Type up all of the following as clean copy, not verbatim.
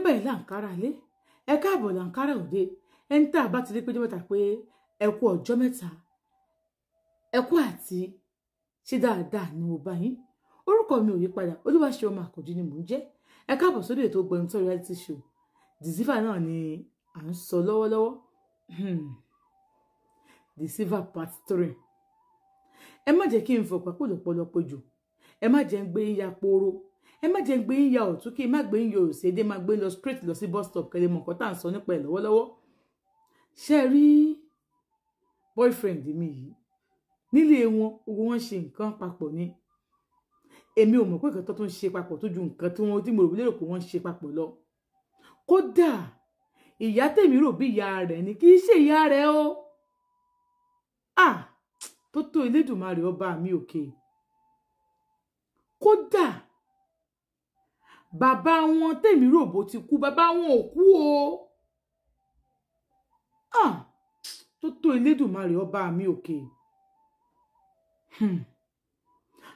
báyìí là ń kára lé, ẹ káàbọ̀ là ń kára òde. Ẹni tá a bá ti rí péjọ mẹ́ta pé ẹ kú ọjọ́ mẹ́ta, ẹ kú àti ṣe dáadáa ni mo bá yín. Orúkọ mi ò yí padà, Olúwaṣeun ọmọ Àkànjí ni mò ń jẹ́. Ẹ káàbọ̀ sórí ètò Gbẹnutọ́ reality show. Deceiver náà ni à ń sọ lọ́wọ́lọ́wọ́. Deceiver part 3. Ẹ má jẹ́ kí n fọ̀pá pọ̀lọpọ̀lọpọ̀ jù. Ẹ má jẹ́ ń gbé yín ya poro. Ẹ má jẹ́ ń gbé yín ya ọ̀tún kí n má gbé yín ya òsì, èdè máa gbé lọ straight lọ sí bus stop kẹlẹ́ mọ̀ nǹkan tá à ń sọ nípa ẹ̀ lọ́wọ́lọ́wọ́. Ṣé ẹ rí boyfriend mi yìí? Nílé wọn, gbogbo wọn ṣe nǹkan papọ̀ ni. Èmi ò mọ̀ pé nǹkan tó tún ṣe papọ̀ tó ju nǹkan tí wọ́n tí mo rò lérò pé wọ́n ń ṣe papọ̀ lọ. Kódà ìyá tèmi rò bí ìyá rẹ̀ ni, kì í ṣe ìyá rẹ̀ o. Ah, tó tó Elédùmarè ọba mi òkè. Kódà bàbá wọn tèmi rò bó ti kú, bàbá wọn ò kú o. Ah, tó tó Elédùmarè ọba mi òkè.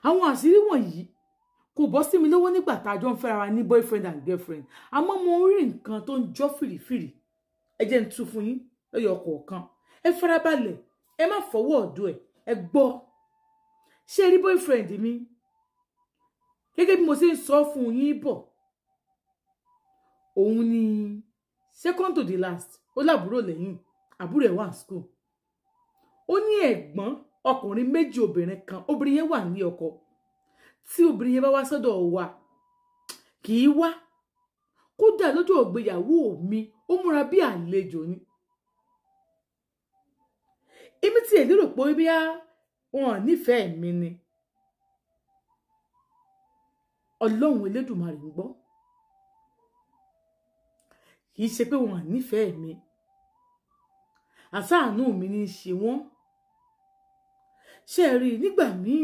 Àwọn àṣírí wọ̀nyí kò bọ́ sí mi lọ́wọ́ nígbà tá a jọ ń fẹ́ra wa ní boyfriend and girlfriend. Àmọ́ mo rí nǹkan tó ń jọ́ fìrìfìrì. Ẹ jẹ́ n tú fún yín lọ́yọ̀ kọ̀ọ̀kan. Ẹ farabalẹ̀, ẹ má fọwọ́ ọ̀dọ̀ ẹ̀, ẹ gbọ́. Ṣé rí boyfriend mi? Gẹ́gẹ́ bí mo ṣe ń sọ fún yín bọ̀, òun ni second to the last. Ó lábúrò lẹ́yìn, àbúrò ẹ̀ wà ní school. Ó ní ẹ̀gbọ́n ọkùnrin méjì, obìnrin kan. Obìnrin yẹn wà ní ọkọ. Tí obìnrin yẹn bá wá sọ́dọ̀ wa, kì í wá. Kódà lọ́jọ́ ìgbéyàwó mi, ó múra bí àlejò ni. Èmi tí ẹ lérò pé bí wọn nífẹ̀ẹ́ mi ni. Ọlọ́run Elédùmarè ń gbọ́. Kì í ṣe pé wọn nífẹ̀ẹ́ mi. Àṣàánú mi ní í ṣe wọ́n. Ṣé ẹ rí nígbà míì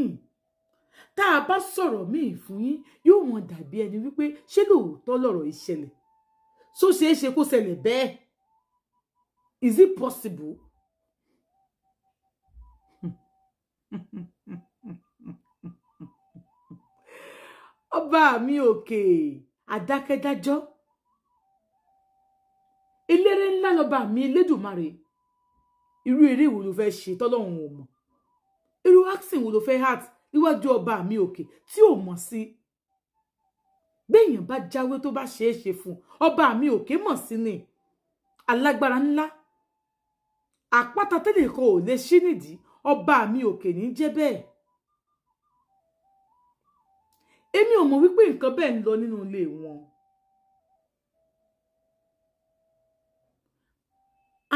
tá a bá sọ̀rọ̀ míì fún yín, yóò wọ́n dàbí ẹni wípé ṣé lóòótọ́ lọ̀rọ̀ ìṣẹ̀lẹ̀? Ṣó ṣeé ṣe kó ṣẹlẹ̀ bẹ́ẹ̀? Is it possible? Ọba mi òkè, àdákẹ́dájọ́. Eléré ńlá lọba mi Elédùmarè. Irú eré wo ló fẹ́ ṣe tọ́lọ́run ò mọ̀? Irú acting wo ló fẹ́ heart níwájú ọba mi òkè tí ò mọ̀ sí? Béèyàn bá jáwé tó bá ṣeé ṣe fún ọba mi òkè mọ̀ sí ni. Alágbára ńlá, àpáta tẹ́lẹ̀ kan ò lè ṣí nídìí, ọba mi òkè ní jẹ́ bẹ́ẹ̀. Èmi ò mọ̀ wípé nǹkan bẹ́ẹ̀ ń lọ nínú ilé wọn.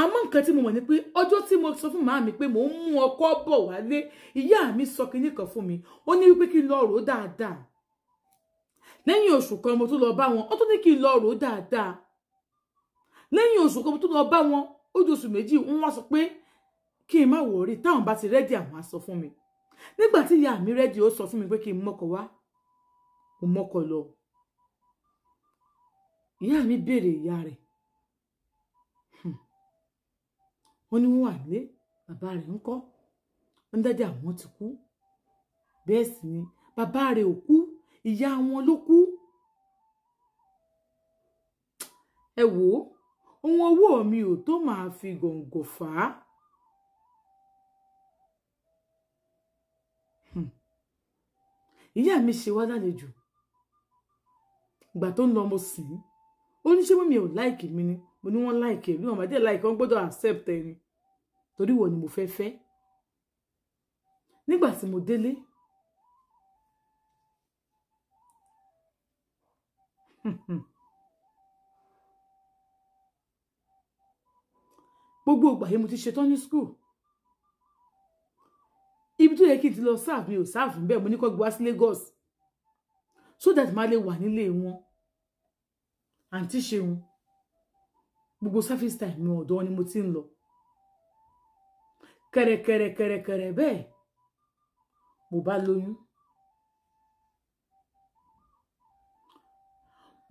Àmọ́ nǹkan tí mo mọ̀ ni pé ọjọ́ tí mo sọ fún màá mi pé mò ń mú ọkọ bọ̀ wálé, ìyá mi sọ kinní kan fún mi. Ó ní wípé kí n lọ rò ó dáadáa. Lẹ́yìn oṣù kan mo tún lọ bá wọn, ó tún ní kí n lọ rò ó dáadáa. Lẹ́yìn oṣù kan mo tún lọ bá wọn, ó di oṣù méjì, wọ́n wá sọ pé kí n má wọrí, táwọn bá ti rẹ́dì àwọn á sọ fún mi. Nígbà tí ìyá mi rẹ́dì, ó sọ fún mi pé kí n mọ́kọ wá. Mo mọ́kọ lọ. Ìyá mi béèrè ìyá rẹ̀. Wọ́n ní wọ́n wà nílé, bàbá rẹ̀ ń kọ́. Wọ́n ní dájú àwọn ti kú. Bẹ́ẹ̀ sì ni bàbá rẹ̀ ò kú, ìyá wọn ló kú. Ẹ wò ó, ohun owó mi ò tó máa fi gọ̀ǹgọ̀ fà á. Ìyá mi ṣe wá lálejò. Ìgbà tó ń lọ mo sìn ín. Ó ní ṣé mummy ò láìkì mi ni? Mo ní wọ́n láìkì ẹ̀, bí wọ́n bá dé láìkì, wọ́n gbọ́dọ̀ accept ẹni. Torí wọ́n ni mo fẹ́ fẹ́. Nígbà tí mo délé, gbogbo ìgbà yìí mo ti ṣetán ní school. Ibi tó yẹ kí n ti lọ serve mi ò serve bẹ́ẹ̀, mo ní kó gbé wá sí Lagos so that má lè wà nílé wọn. Àǹtí Ṣeun, gbogbo service time mi ọ̀dọ̀ wọn ni mo ti ń lọ. Kẹ̀rẹ̀kẹ̀rẹ̀kẹ̀rẹ̀kẹ̀rẹ̀ bẹ́ẹ̀ mo bá lóyún.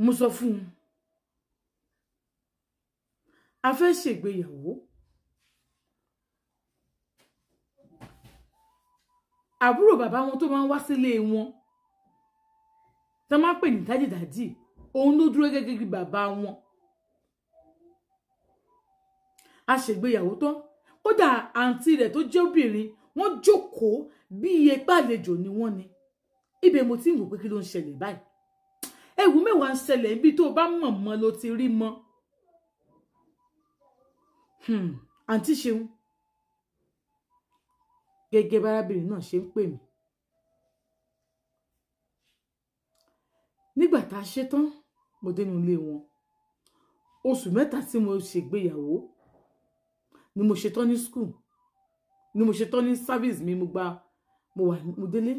Mo sọ fún un, a fẹ́ ṣègbéyàwó. Àbúrò bàbá wọn tó máa ń wá sílé wọn, tó máa ń pè ní dádìdádì, Òun ló dúró gẹ́gẹ́ bí bàbá wọn. A ṣègbéyàwó tán, kódà àǹtí rẹ̀ tó jẹ́ obìnrin, wọ́n jókòó bí iye pàlejò ni wọ́n ni. Ibẹ̀ mo ti ń wò pé kí ló ń ṣẹlẹ̀ báyìí. Ewu mẹ́wàá ń ṣẹlẹ̀ níbi tó bá mọ̀ mọ́ ló ti rí mọ́. Àǹtí Ṣeun, gẹ́gẹ́ bárábìnrin náà ṣe ń pè mí. Nígbà tá a ṣe tán, mo dénú ilé wọn. Oṣù 3 tí mo ṣègbéyàwó ni mo ṣetán ní school, ni mo ṣetán ní service mi, mo gba, mo wà, mo délé.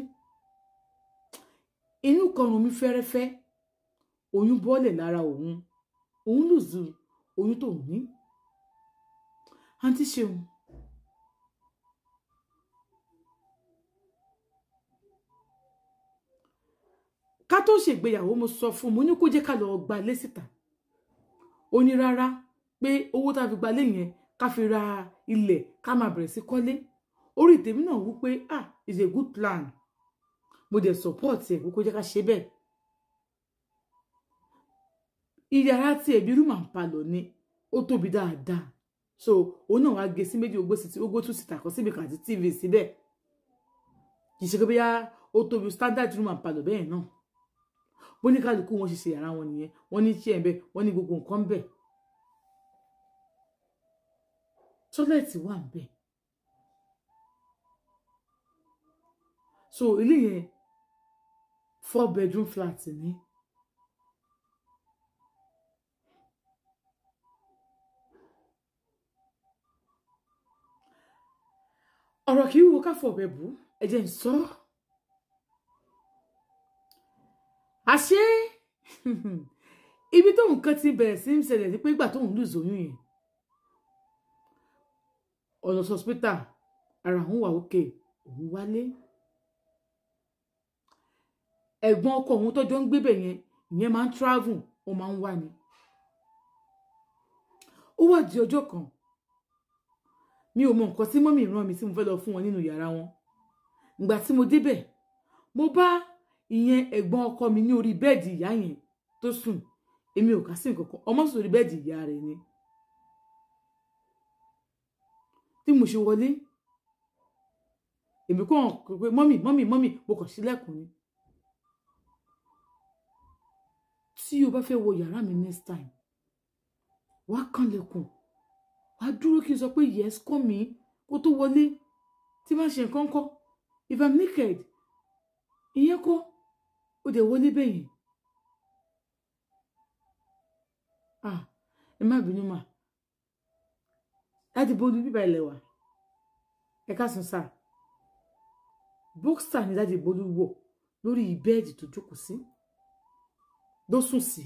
Inú kan rùn mí fẹ́rẹ́fẹ́, oyún bọ́lẹ̀ lára òun, òun lùzù oyún tó ní. Àǹtí Ṣeun, ká tó ṣègbéyàwó mo sọ fún un, mo ní kó jẹ́ ká lọ gba ilé síta. Ó ní rárá, pé owó tá a fi gba ilé yẹn ká fi ra ilẹ̀ ká máa bẹ̀rẹ̀ sí kọ́lé. Orí tèmi náà wú pé ah, it's a good plan. Mo dẹ̀ support ẹ̀ kó jẹ́ ká ṣe bẹ́ẹ̀. Ìyàrá tí ẹbí room and parlour ni, ó tóbi dáadáa. So òun náà wá gé sí méjì, ó gbó tún síta kan síbi kan àti TV síbẹ̀. Kì í ṣe pé bóyá ó tóbi standard room and parlour bẹ́ẹ̀ náà. Bó ní kálukú wọn ṣe ṣe yàrá wọn nìyẹn, wọ́n ní chair ńbẹ̀, wọ́n ní gbogbo nǹkan ńbẹ̀. Tọ́lẹ̀tì wà ńbẹ̀. So ilé yẹn 4 bedroom flat ni. Ọ̀rọ̀ kì í wo ká fọ̀bẹ bù, ẹ jẹ́ n sọ. Àṣé ibi tóun kan ti bẹ̀rẹ̀ sí ń ṣẹlẹ̀ ni pé ìgbà tóun lù zòyún yẹn, ọ̀nà hospital, ara òun wà òkè, òun wálé. Ẹ̀gbọ́n ọkọ òun tọ́jọ́ ń gbébẹ̀ yẹn, ìyẹn máa ń travel, ó máa ń wá ni. Ó wá di ọjọ́ kan, mi ò mọ nǹkan tí mọ́mì rán mi tí mo fẹ́ lọ fún wọn nínú yàrá wọn. Ìgbà tí mo débẹ̀, mo bá ìyẹn ẹ̀gbọ́n ọkọ mi ní orí bẹ́ẹ̀dì ìyá yẹn tó sùn. Èmi ò kà sí nǹkan kan, ọmọ sùn orí bẹ́ẹ̀dì ìyá rẹ̀ ni. Tí mo ṣe wọlé, èmi kàn pé mọ́mì mọ́mì mọ́mì, mo kàn ṣílẹ̀kùn ni. Tí o bá fẹ́ wọ yàrá mi next time, wá kànlẹ̀kùn, wá dúró kí n sọ pé yes, come in, kó tó wọlé. Tí bá ṣe nǹkan kọ́, if I'm naked, ìyẹn kọ́, ó dẹ̀ wọlé bẹ́yẹn. Ah, ẹ má bínú mà. Láti Bólú bíbá ilẹ̀ wà. Ẹ káàsán sá. Boxer ni Daddy Bólú wọ̀ lórí bẹ́ẹ̀dì tó jókòó sí, ló sùn sí.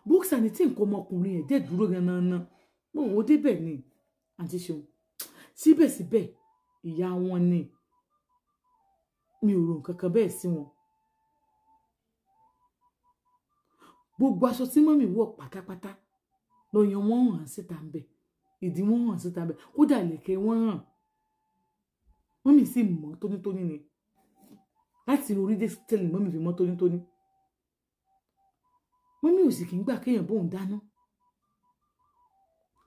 Boxer ni tí nǹkan ọmọkùnrin ẹ̀ dẹ̀ dúró ganan. Mo wò ó débẹ̀ ni, Àǹtí Ṣeun. Síbẹ̀síbẹ̀, ìyá wọn ni. Mi ò rò nǹkan kan bẹ́ẹ̀ sí wọn. Gbogbo aṣọ tí mọ́mì wọ̀ pátápátá lọ́yàn wọ́n hàn síta ń bẹ̀, ìdí wọ́n hàn síta ń bẹ̀, kódà ìlẹ̀kẹ̀ wọ́n hàn. Mọ́mì sì mọ́ tónítóní ni. Láti orí dé tẹ́lẹ̀ mọ́mì fi mọ́ tónítóní. Mọ́mì ò sì kì í gbà kéèyàn bóun dáná.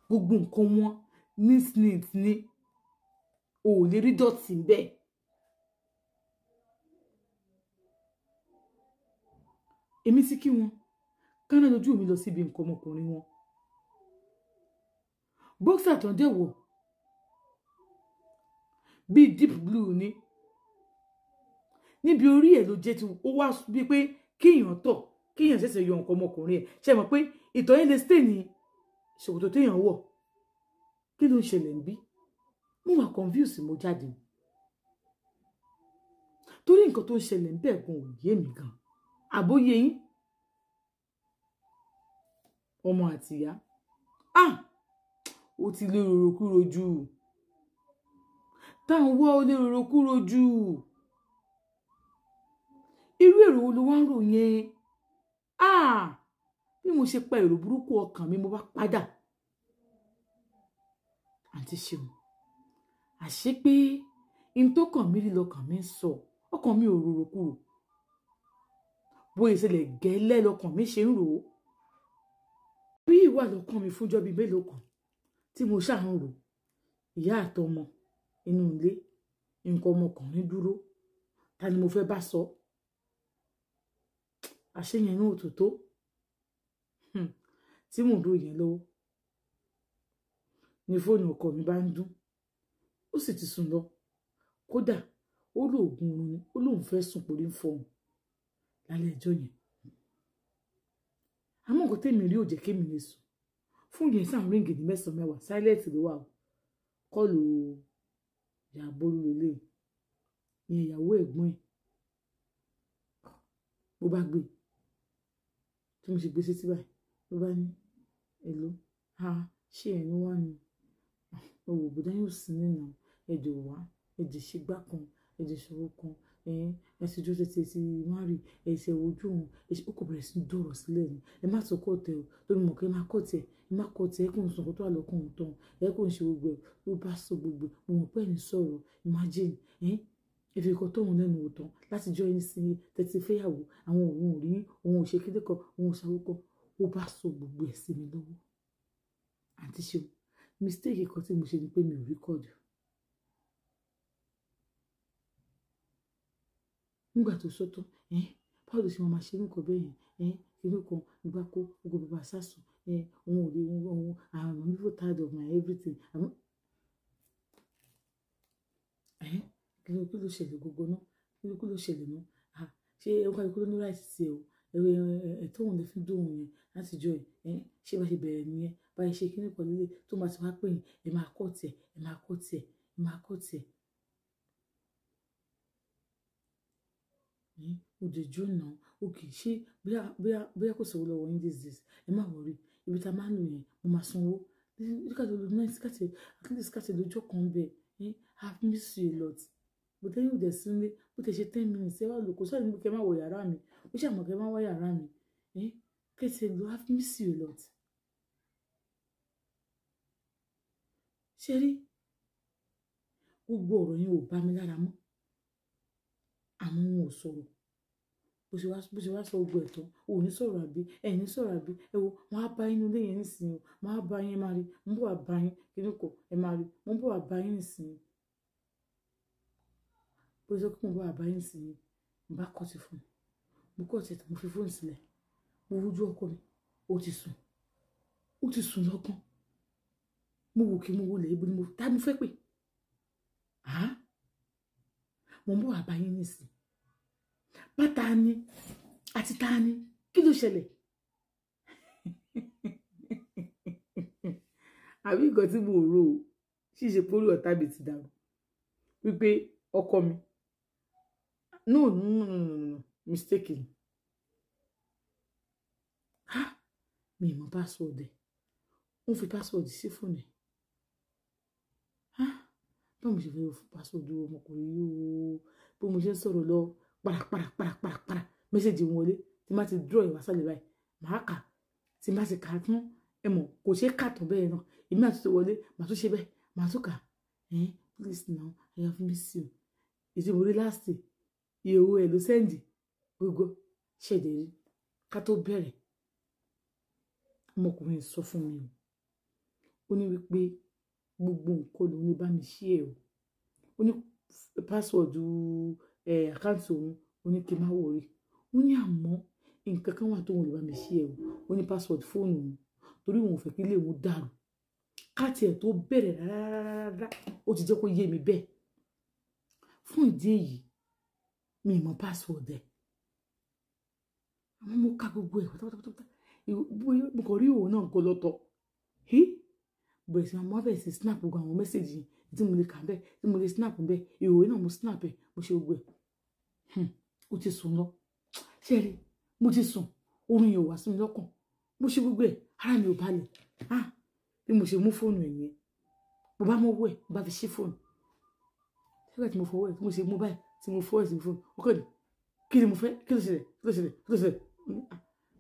Gbogbo nǹkan wọn neat neat ni, o ò lè rí dọ̀tí bẹ́ẹ̀. Èmi sì kí wọn, kánà lójú mi lọ síbi nǹkan ọmọkùnrin wọn. Boxer tó ń dẹ̀ wọ̀ bíi deep blue ni. Níbi orí ẹ̀ ló jẹ́ tí ó wá bíi pé kéèyàn tọ̀, kéèyàn ṣẹ̀ṣẹ̀ yọ nǹkan ọmọkùnrin ẹ̀. Ṣé mọ̀ pé ìtọ̀ yẹn lè stay ní ṣòkòtò téèyàn wọ̀? Kí ló ń ṣẹlẹ̀ ń bí? Mo wà confused, mo jáde. Torí nǹkan tó ń ṣẹlẹ̀ ń bẹ̀ gan ò yé mi gan. Àbóyé yín, ọmọ àti ìyá. Ah! Ó ti lé rorò kúrò jù. Táwọn wá ó lé rorò kúrò jù. Irú èrò wo ló wá ń rò yẹn? Ah! Bí mo ṣe pa èrò burúkú ọkàn mi, mo bá padà. Àǹtí Ṣeun, àṣé pé n tó kàn mí rí lọkàn mi ń sọ, ọkàn mi ò rorò kúrò. Bóyá ìṣẹ̀lẹ̀ gẹ́lẹ́ lọkàn mi ṣe ń rò ó. ìwà lọ́kàn mi fúnjọ́ bíi mélòó kan tí mo ṣáà ń rò. Ìyá àtọmọ inú ilé, nǹkan ọmọkùnrin dúró, ta ni mo fẹ́ bá sọ? Àṣeyẹn ní òtútó tí mò ń dúró yẹn lọ́wọ́ ni fóònù ọkọ mi bá ń dún. Ó sì ti sùn lọ, kódà ó lò oògùn oorun ni, ó lóun fẹ́ sùn porí ń fọhùn lálẹ́ ẹjọ́ yẹn. Àmọ́ nǹkan tèmi rí ò jẹ́ kémi lè sùn. Fún yẹn sáà ríǹgì ní 9, 10, sáílẹ̀tì ló wà o. Kọ́ọ̀lù ìyá Bólú lélẹ̀, ìyẹn ìyàwó ẹ̀gbọ́n ẹ̀. Mo bá gbé, tí mo ṣe gbé sétí báyìí, ló bá ní èlò ha ṣé ẹni wá ni òwò bùdá yóò sí nínú ẹ̀dẹ̀ wá ẹ̀dẹ̀ ṣe gbá kan ẹ̀dẹ̀ ṣòwò kan ẹ̀sìn ojú tètè ti má rí ẹ̀sẹ̀ ojú òun ó kò bẹ̀rẹ̀ sí dọ̀rọ̀ sílẹ̀ ni. Ẹ má tó kọ̀tẹ̀ o, torí mọ̀ kí ẹ má kọ̀tẹ̀, ẹ má kọ̀tẹ̀, ẹ kò ń sọ nǹkan tó wà lọ́kàn òun tán, ẹ kò ń ṣe gbogbo ẹ̀. Ló bá sọ gbogbo ẹ̀, mo mọ̀ pé ẹni sọ̀rọ̀, imagine ẹ fi nǹkan tóun lẹ́nu wò tán láti jọ ẹni sí tẹ́tí fẹ́yàwó, àwọn òun ò rí, òun ò ṣe kíndé kan, òun ò ṣàwó kan. Ó bá sọ gbogbo ẹ̀ sí mi lọ́wọ́. Àǹtí ṣeun, mistake kan tí mo ṣe ni pé mi ò record. Nígbà tó sọ tán, báwo ló ṣe máa ṣe nǹkan bẹ́ẹ̀ yẹn, inú kan ìgbà kó gbogbo bàbá sásùn, òun ò lè òun, I'm even tired of my everything. Kí ló ṣẹlẹ̀ gbogbo náà? Kí ló ṣẹlẹ̀ náà? Ṣé ẹ̀ka ikú ló ní right sí ẹ o? Ẹ̀tọ́ òun lè fi dùn òun yẹn láti jọ ẹ̀. Ṣé bá ṣe bẹ̀rẹ̀ nìyẹn? Bá ṣe kíní kan líle tó máa ti wá pè yín, ẹ máa kọ́ tiẹ̀, ẹ máa kọ́ tiẹ̀, ẹ máa kọ́ tiẹ̀. Òjòjú náà, òkè ṣé bóyá kò sówó lọ́wọ́ yín these days, ẹ má worry, ibi tá a máa ń lò yẹn, mo máa sanwó. Káàtì lójú náà, káàtì at least káàtì lójú kan bẹ́ẹ̀. I've missed you a lot. Bó tẹ́ yóò dẹ̀ sílé, bó tẹ́ ṣe 10 minutes, ẹ wá lò kó sáà ní kí ẹ má wọ yàrá mi. Ó ṣàmọ̀ kí ẹ má wọ yàrá mi. Kẹ́tì lò, I've missed you a lot. Ṣé rí? Gbogbo ọ̀rọ̀ yẹn ò bá mi lára mọ́. Àmọ́ wọn ò sọ̀rọ̀. Bó ṣe wá sọ gbogbo ẹ̀ tán, ò ní sọ̀rọ̀ àbí, ẹ̀ ní sọ̀rọ̀ àbí, ẹ wo, wọ́n á bá yín nílé yẹn nísìnyí o, wọ́n á bá yín, ẹ máa rí, mo ń bọ̀ wá bá yín, kíní kò, ẹ máa rí, mo ń bọ̀ wá bá yín nísìnyí. Bó ṣe sọ pé mo ń bọ̀ wá bá yín nísìnyí, mo bá kọ́ ti fún un. Mo kọ́ ti tán, mo fi fóònù sílẹ̀. Mo wojú ọkọ mi, ó ti sùn. Ó ti sùn lọ́gán. Mo wò kí mo wọlé, ibo ni mo, ta ni mo fẹ́ pè? Mo ń bọ̀ wá bá yín nísìnyí. Bàtà ni àti ta ni, kí ló ṣẹlẹ̀? Àbí nǹkan tí mo rò ó ṣíṣe pórí ọ̀tá mi ti dàrú wípé ọkọ mi, no no no no no mistaken. Mi ì mọ password ẹ̀, ó ń fi password sí fóònù ẹ̀. Báwo mo ṣe fẹ́ fún password ọmọkùnrin yìí o? Bí mo ṣe ń sọ̀rọ̀ lọ, para para para para para mẹ́sẹ̀jì wọlé, tí má ti draw ìwà sálẹ̀ báyìí, màá kà, tí má ti kà á tán, ẹ mọ̀ kò ṣeé kà tán bẹ́ẹ̀ náà, èmi àti tó wọlé, màá tún ṣe bẹ́ẹ̀, màá tún kà. Please now, I have missed you. Ètò ìmòrí last iye owó ẹ̀ ló sẹ́ndì gbogbo ṣẹ̀dẹ̀ rí ká tó bẹ̀rẹ̀. Ọmọkùnrin sọ fún mi o, ó ní wípé gbogbo nǹkan lòun ní bá mi ṣí ẹ o. Ó ní password àkáǹtì òun, ó ní kí n má wọrí. Ó ní àmọ́ nǹkan kan wà tóun lè bá mi ṣí ẹ o. Ó ní password fóònù òun, torí òun ò fẹ́ kí ilé òun dàrú. Káàtì ẹ̀ tó bẹ̀rẹ̀ rárá, ó ti jẹ́ kó yé mi bẹ́ẹ̀. Fún ìdí èyí, mi ì mọ password ẹ̀. Àmọ́ mo ka gbogbo ẹ̀ pátápátá. Mo kàn rí òun náà kó lọ́tọ̀. Bẹ̀rẹ̀ sí máa bẹ̀rẹ̀ sí snap gbogbo àwọn mẹ́sẹ̀gì tí mo lè kà bẹ́ẹ̀, tí mo lè snap bẹ́ẹ̀, ìhòòhò náà mo snap ẹ̀, mo ṣe gbogbo ẹ̀. Ó ti sùn lọ. Ṣé rí? Mo ti sùn, oorun yẹn ò wá sí mi lọ́kàn. Mo ṣe gbogbo ẹ̀, ara mi ò balẹ̀. Bí mo ṣe mú fóònù ẹ̀ yẹn, mo bá mọ́wọ́ ẹ̀, mo bá fi ṣí fóònù. Nígbà tí mo fọwọ́ ẹ̀, tí mo ṣe mú báyìí, tí mo fọwọ́ ẹ̀ sí fóònù, ó kàn ní, kí ni mo fẹ́? Kí ló ṣẹlẹ̀? Kí ló ṣẹlẹ̀? Kí ló ṣẹlẹ̀?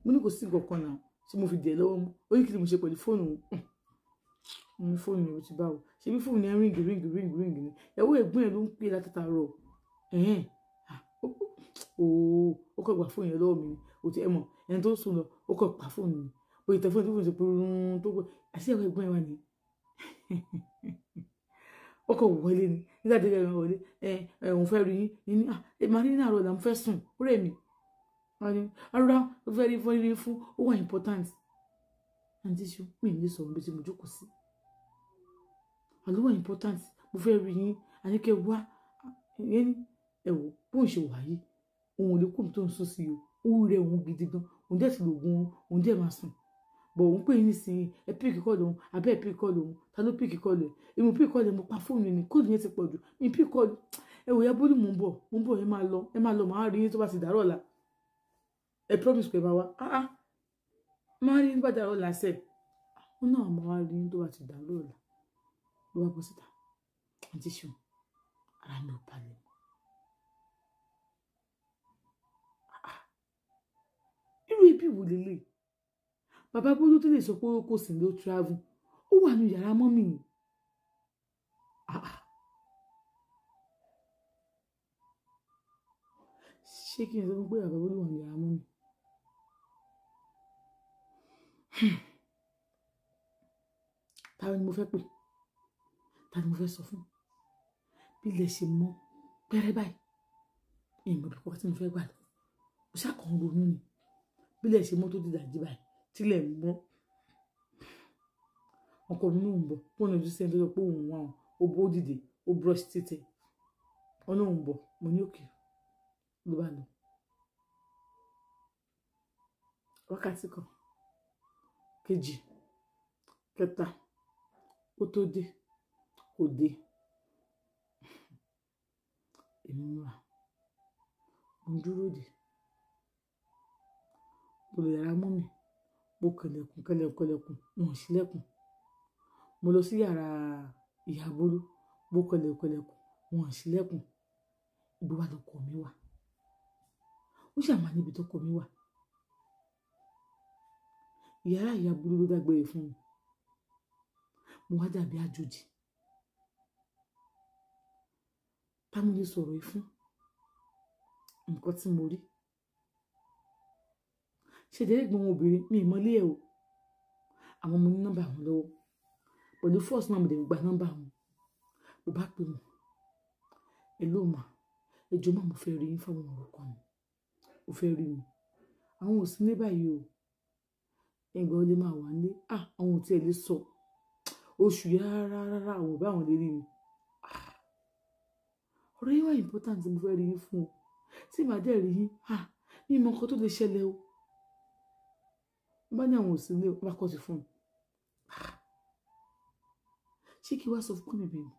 Mo ní kò sí nǹkan kan náà tí mo fi dẹ̀ lọ́wọ́ mú. Ó ní kí ni mo ṣe pẹ̀lú fóònù? Mo ní fóònù yẹn ó ti bá wò. Ṣé bí fóònù yẹn ríǹgì ríǹgì ríǹgì ríǹgì ni? Ìyàwó ẹ̀gbọ́n ẹ̀ ló ń pè látàárọ̀. Ó kàn gba fóònù yẹn lọ́wọ́ mi ni. Ó ti ẹ̀ mọ̀, ẹni tó ń sùn lọ, ó kàn pa fóònù mi. Bóyá tẹ fóònù tó fóònù tó pé tó pé àti ìyàwó ẹ̀gbọ́n ẹ̀ wà ní. Ọkọ̀ wọlé ni nígbà tí ẹ̀rọ wọlé ẹ ẹ òun fẹ́ rí yín ní ẹ máa rí ní àárọ̀ là ń fẹ́ sùn ó rẹ̀ mí. Ará ó fẹ́ rí fún rí fún ó wà important. Àǹtí ṣe mi ní sọ̀rọ̀ bí tí mo jókòó sí. Àló wà important mo fẹ́ rí yín àníkẹ́ wá ìyẹn ní ẹ wò bóun ṣe wà yìí òun ò lè kó mi tó ń sún sí o ó rẹ òun gidi gan òun dẹ̀ ti lògùn òun òun dẹ̀ máa sùn bọ̀ òun pè é nísìnyí ẹ píìkì kọ́ lòun abẹ́ ẹ píìkì kọ́ lòun ta ló píìkì kọ́ lòun èmi píìkì kọ́ lòun mo pa fóònù ni kóòdù yẹn ti pọ̀ jù mi píìkì kọ́ ẹ wò ya bólú mò ń bọ̀ mò ń bọ̀ ẹ máa lọ ẹ máa lọ màá rí yín tó bá ti dàrọ̀ ọ̀la ẹ promise pé ẹ máa wá ah ah máa rí yín tó bá dàrọ̀ ọ̀la sẹ́ẹ̀ ó náà máa rí yín tó bá ti dàrọ̀ ọ̀la ló wá bọ́ síta àǹtí ṣeun ara mi ò balẹ̀ mọ́. Irú ibi wò lélẹ̀ bàbá Bólú tó lè sọ pé kò sí ló travel ó wà ní yàrá mọ́mì ni. Ṣé kí n sọ fún pé bàbá Bólú wà ní yàrá mọ́mì? Ta ni mo fẹ́ pè? Ta ni mo fẹ́ sọ fún? Bí ilẹ̀ ṣe mọ́ pẹ́rẹ́ báyìí ìmọ̀ bí kò tí mo fẹ́ gbà lọ mo ṣàkàn ronú ni bí ilẹ̀ ṣe mọ́ tó dìdà jí báyìí tílẹ̀ mọ́ ọkọ mi náà ń bọ̀ pọ́n ojú sí ẹni tó sọ pé òun wà ó bó dìde ó brush títẹ̀ wọn náà ń bọ̀ mo ní òkè ló bá lọ. Wákàtí kan kejì kẹta ó tó dé kò dé èmi wà mo dúró dè mo lè yàrá mọ́ mi mo kẹlẹ̀kùn kẹlẹ̀kùn kẹlẹ̀kùn wọn ò ṣílẹ̀kùn mo lọ sí yàrá ìyá Bólú mo kẹlẹ̀kùn kẹlẹ̀kùn wọn ò ṣílẹ̀kùn ibi wà lọkọ mi wà ó ṣàmà níbi tọkọ mi wà yàrá ìyá Bólú ló dágbére fún mi mo wá dàbí àjòjì táwọn lè sọ̀rọ̀ yìí fún nǹkan tí mo rí ṣe dẹ́rẹ́ gbọ́n obìnrin mi ìmọ̀lé ẹ̀ o àwọn ọmọ ní nọ́mbà wọn lọ́wọ́ pẹ̀lú fọ́ọ̀sì náà mo dẹ̀ gba nọ́mbà wọn mo bá pè wọ́n ẹ ló mà ẹjọ́ má mo fẹ́ rí yín fáwọn ọ̀rọ̀ kan ni mo fẹ́ rí mi àwọn ò sí ní báyìí o ẹgbẹ́ ó lè máa wà ní à àwọn ò tiẹ̀ lè sọ oṣù yìí rárá rárá àwọn ò bá àwọn lè rí mi ọ̀rọ̀ yín wà important mo fẹ́ rí yín fún o tí màá dẹ̀ rí yín mi mọ nǹkan tó lè ṣẹlẹ̀ o bá ní àwọn òsì ní ọba kọ́ ti fún un ṣé kí wá sọ fún mi bèbè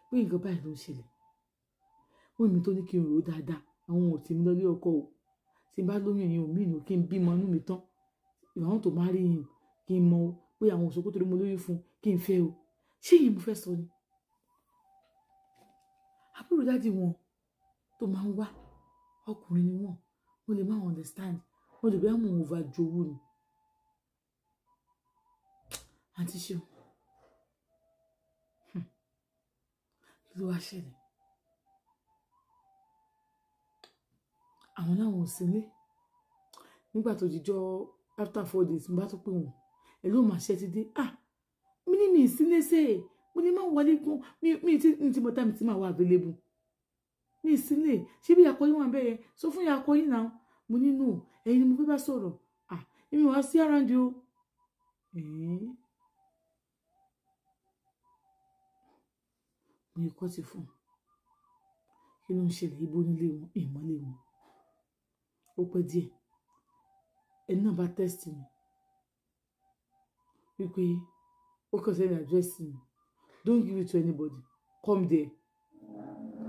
pé nǹkan báyìí ló ń ṣẹlẹ̀ wọ́n mi tó ní kí n rò ó dáadáa àwọn ò tì mí lọlé ọkọ o tí n bá lóyún ẹ̀yìn òmí ìnù kí n bímọ inú mi tán ìwọ̀n tó máa rí yìí kí n mọ pé àwọn òṣòkò tó rí mo lóyún fún kí n fẹ́ o ṣé èyí mo fẹ́ sọ ni àbúrò dáàdì wọn tó máa ń wá ọkùnrin ni wọn wọn lè má understand wọn lè bí àwọn òun jowú ni àǹtí ṣeun kí ló wá ṣẹlẹ̀ àwọn làwọn ò sílé nígbà tó jíjọ after 4 days mo bá tó pè wọn ẹ ló máa ṣe ti dé ah mi ní mi ìsílé ṣe é mo ní máa wọlé gan mi ti mọ táìmù tí màá wà available mi ìsílé ṣé bí akọyín wà bẹ́ẹ̀ yẹn sọ fún ìyá akọyín náà mo ní nù ẹ̀yin ni mo fẹ́ bá sọ̀rọ̀ ah èmi wàá sí around o mo yẹ kọ́ ti fún un kí ló ń ṣẹlẹ̀ ibo nílé wọn ìmọ̀lé wọn ó pẹ́ díẹ̀ ẹni náà bá tẹ́sítì mi wípé ó kàn sẹ́ni àdírẹ́sì mi don't give it to anybody come there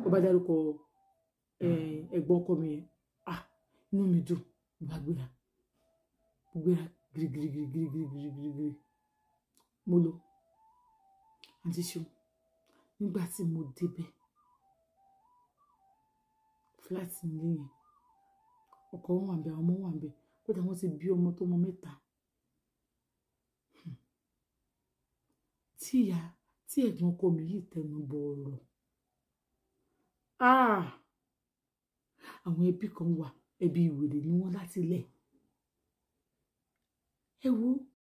ó bá dárúkọ ẹ̀gbọ́n ọkọ mi yẹn ah inú mi dùn mo bá gbéra mo gbéra girigirigirigirigirigiri mo lọ àǹtí ṣeun nígbà tí mo débẹ̀ fúláàtì nílé yẹn ọkọ wọn wà ń bẹ àwọn ọmọ wà ń bẹ kódà wọn ti bí ọmọ tó mọ mẹ́ta tí ìyá tí ẹ̀gbọ́n ọkọ mi yìí tẹnu bọ ọ̀rọ̀ àwọn ẹbí kan wà ẹbí ìwèrè ni wọ́n láti lẹ̀ Ẹ wo.